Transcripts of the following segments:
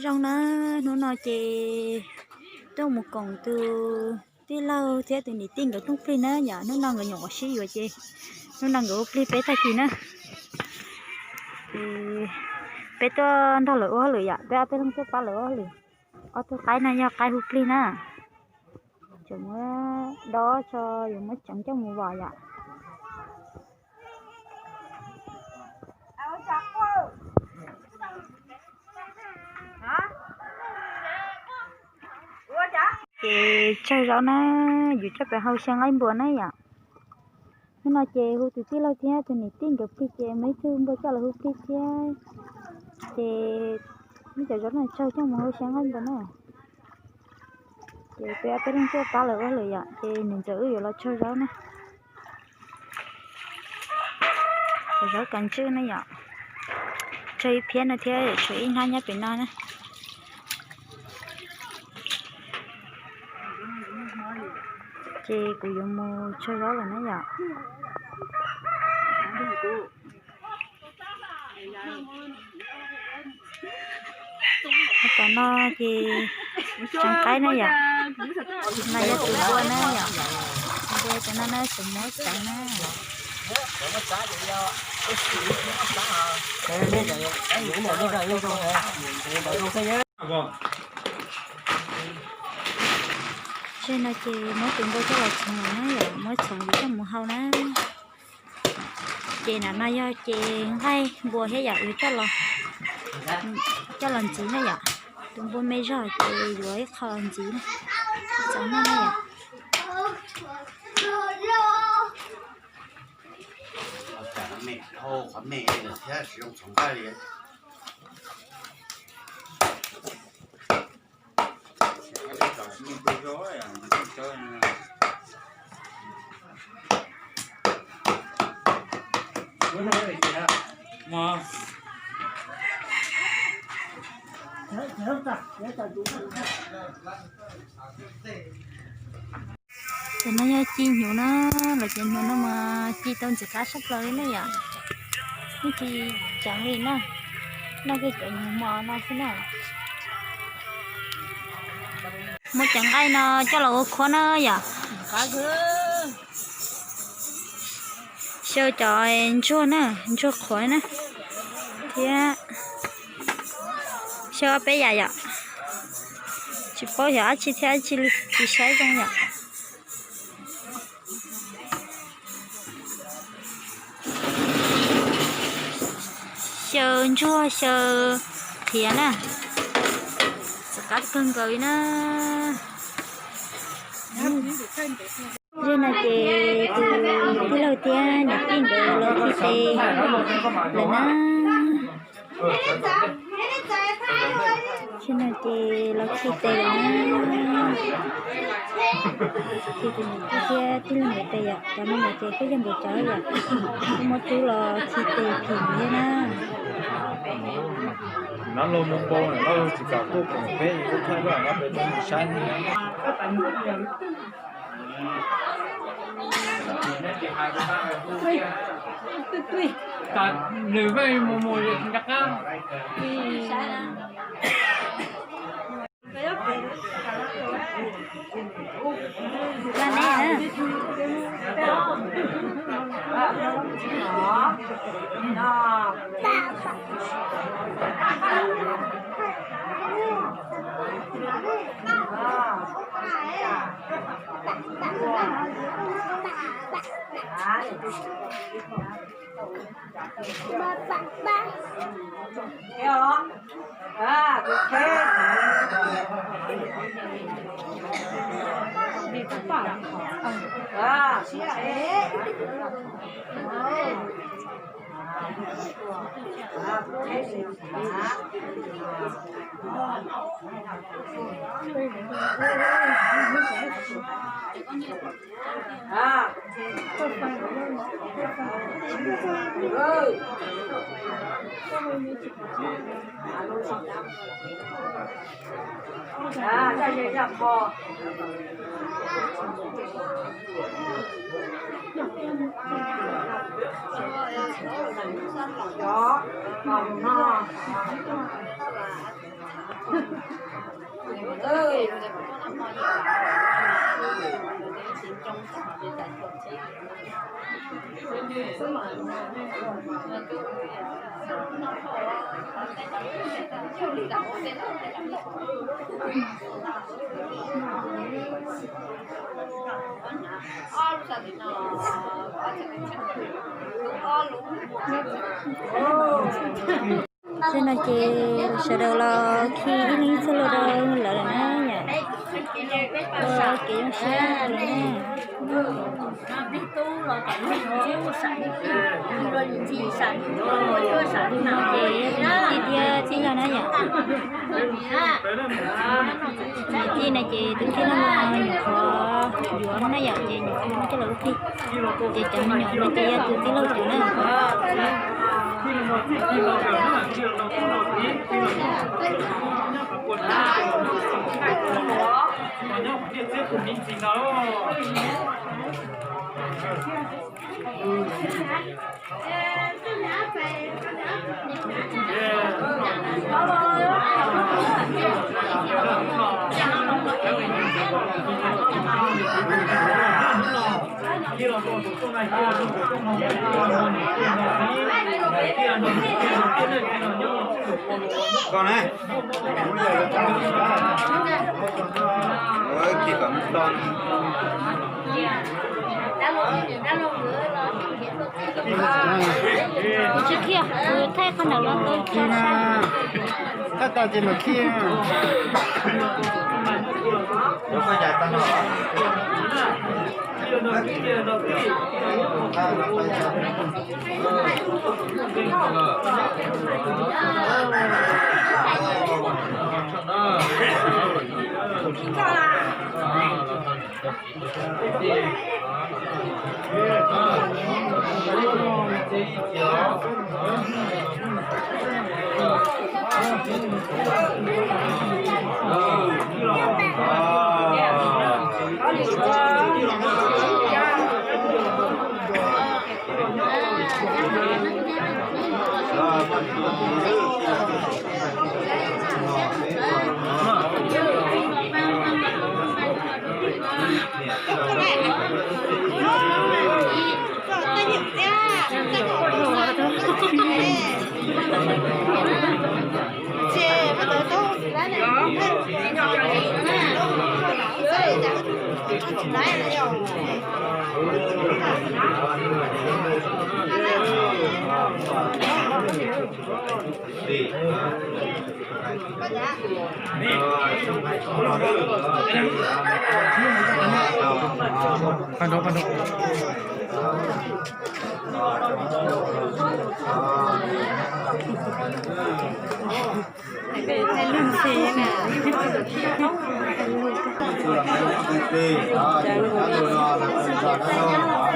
Zoo na, hnub no ces tuaj mus koom tus tij laug thiab tus niam tij nkawd rooj plig na yom. Hnub no nkawd nyuam qhuav sib yuav ces hnub no nkawd ua plig peb tag kis na. Ces peb tuaj nrog lawv ua hauj lwm yom, peb ob peb leeg tuaj pab lawv ua hauj lwm. Ob tug qaib no yog qaib hu plig na. Tseem muab dob tso, yuav muab tseev coj mus vom yom. Ces tsawg zaub na, yus coj pem hau xya nqaij npua na yom. Hnub no ces hu tus tij laug thiab tus niam tij nkawd plig ces muaj ib tug npua coj los hu plig thiab. Ces muab cov zaub no tsawg coj mus hau xya nqaij npua na. Ces peb ob peb leeg tuaj pab lawv ua hauj lwm yom, ces niam ntxawm wb yuav los tsawg zaub na. Cov zaub kav ntswj na yom. Tsawg ib phiab no thiab, tshuav ib hnab nyob pem no na. Ces kuv yuav mus tsawg zaub lawm na yom. Tom no ces tseev qaib na yom. No yog tus npua na yom. Npua cov no na, tus muab tseev na. Tseg no ces muab tus npua coj los txhoov na yom, muab txhoov yuav coj mus hau na. Ces na no yog ces nqaij npua thiab yom, yuav coj los, coj los ntxiv na yom. Tus npua me zog ces yuav ib qho los ntxiv na, txhoov noj na yom. Cov no yog ci hnyuv na, los cov hnyuv no mas ci tau ntxim qab tshaj plaws li na yom. Yeej tsis ceev li na, noj kiag cov hnyuv mos no xwb na. Muab cov nqaij no coj los ua khuab na yom. Xyaw cov ntsuag na, ntsuag qhuav na, thiab xyaw ob peb yam yom. Tsis paub xyov dab tsi thiab dab tsi li, tsis saib zoo yom. Xyaw ntsuag xyaw qhiav na, ntxim qab kawg nkaus li na. Zej no ces tus tij laug thiab niam tij nkawd los khi tes lawm na. Zej no ces los khi tes lawm na. Khi tus niam tij thiab tij laug nkawd tes yom, cov me nyuam ces kuj yog nkawd cov yom, kuj muab rub los khi tes phim thiab na. Nab loj muaj npau, nab loj tsis kam tuaj koom peb, kuj thaij lub nab peb tuaj mus saib. Nws pheej mus mus nco qab. Tej no ces sawv daws los khi ib leeg ib txoj hlua rau lawv lawm na yom. Ua kev zoo siab lawm na. Ces yog tus tij thiab tij laug na yom. Tus tij no ces tus tij laug no nyuam qhuav yuav na yom, ces nyuam qhuav muab coj los ua tij. Ces cov me nyuam no ces yog tus tij laug cov na. Koj ne, khi kom to. Kuv tsis khiaj, kuv thaij qhov ntawm los tau tso sab. Thaij tau ces mam khi.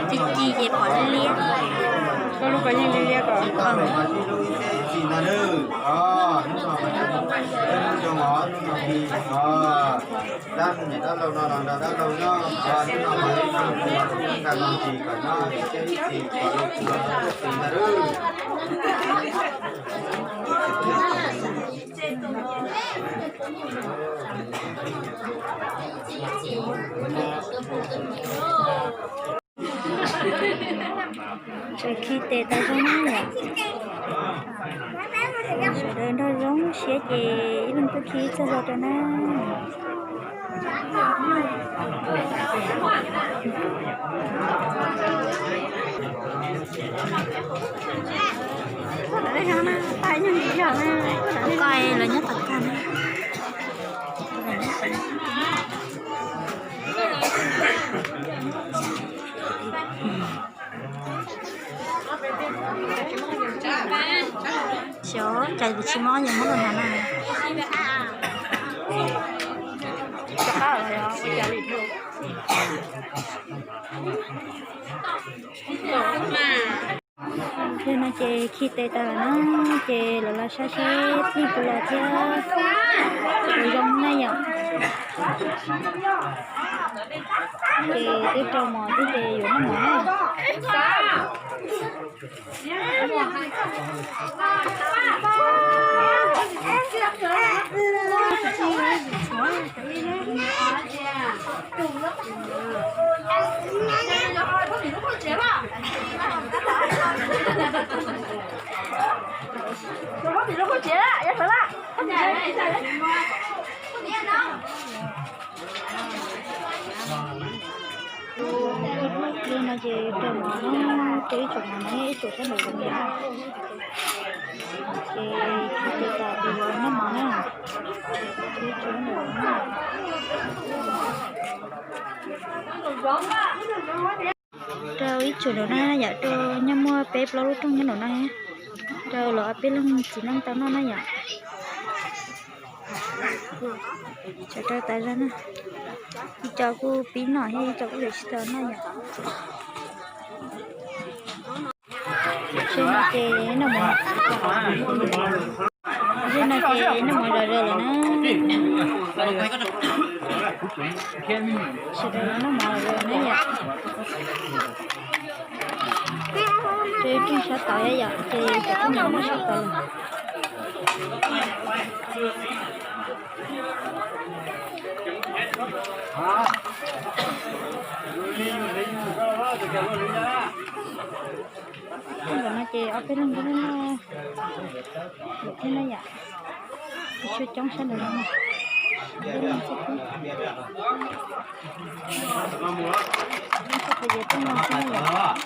Ci ci ces pom liab liab. Koj lub ko yeej liab liab ko. Dab niam dab laug no los nrog dab laug nyob, hnub no mas ib tug tus nkag los ntsis kom nyob ib txhia ib txhis kom lawv tus ntawd. Sawv khi tes tau zoo na yom. Sawv daws nrog zoo siab ces ib leeg tuaj khi ib txoj hlua rau na. Kuv koj lawv nyob tom kag na. Xyov cas tsis mob, yog mob los hnav na. Yog no ces khi tes tas lawm na, ces lawv los saib seb plig puas los thiab puas zoo na yom. Ces twb rau mov thiab ces yuav noj mov na. Li no ces rau mov na, rau ib tsoom mov na, ib tsoom sab nraud zoo li no. Ces tsis tas tus yuav noj mov na. Ib tsoom noj mov na. Rau ib tsoom nraum no yom, rau nyob muaj peb plaub lub rooj nyob nraum no, rau los ob peb leeg txiv neej tau noj na yom. Tsam rau tas zog na, ib co kuj pib noj thiab ib co kuj yuav tsis tau noj yom. Tsheb no ces noj mov, tsheb no ces noj mov zom zaws lawm na. Sawv daws noj mov zom zaws na yom. Ces rooj sab tod yom, ces cov phooj ywg nyob sab tod lawm. Ntawm no ces ob peb leeg noj lawm thiab na yom. Tshuav coob sab ntawm no, peb leeg xwb thiab. Ib tsoom phooj ywg tuaj no xwb na yom.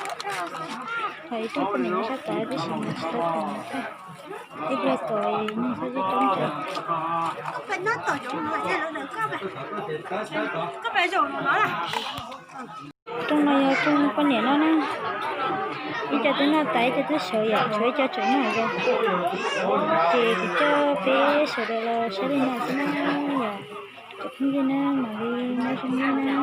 Ho ib tsoom poj niam nyob sab tod tab sis mas tsis tau pom thiab. Ib pliag tom neeg xwb coob coob. Rooj no yog rooj poj niam noj na. Ib co twb noj tas, ib co twb sawv yom, tshuav ib co tseem noj zog. Ces kuv coj peb sawv daws los saib li no xwb na yom. Cov phooj ywg na, mam li nyob zoo na.